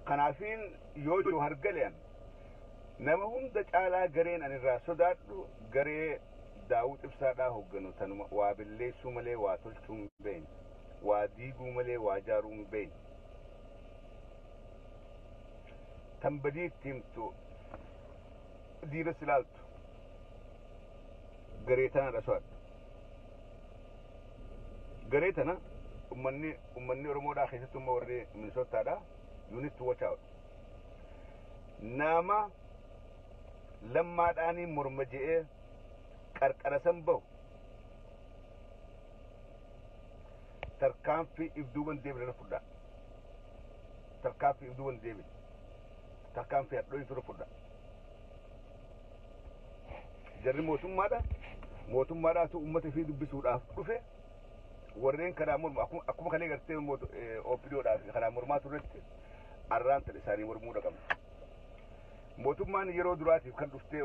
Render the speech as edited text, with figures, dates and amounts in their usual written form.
Kanaafiin yoo jiru hargaleen nama hunda caalaa gareen ani irraa sodaadhu garee Daawud Ibsaadhaa hoogganu tanuma waa balleessuu malee waa tolchuu hin beekne, waa diiguu malee waa ijaaruu hin beekne. Tan badii itti himtu diinas ilaaltu garee tanaadha so'adha. Garee tana ummanni Oromoodhaa keessattuu immoo warri Minisootaadhaa, you need to watch out. Nama Lammaadhaanii morma je'ee qarqara san bahu tarkaanfii if duuban deebine irra fudhaa. Tarkaanfii if duuban deebine. Tarkaanfii hadhooytu irra fudhaa. Jarri mootummaadha. Mootummaadhaatu uummata fi dubbisuudhaaf dhufe. Warreen kanaa mormu akkuma kalee gartee OPDOdhaaf kanaa mormaa turretti arraan tan isaanii mormuu dhaqabna. Mootummaan yeroo duraatiif kan dhuftee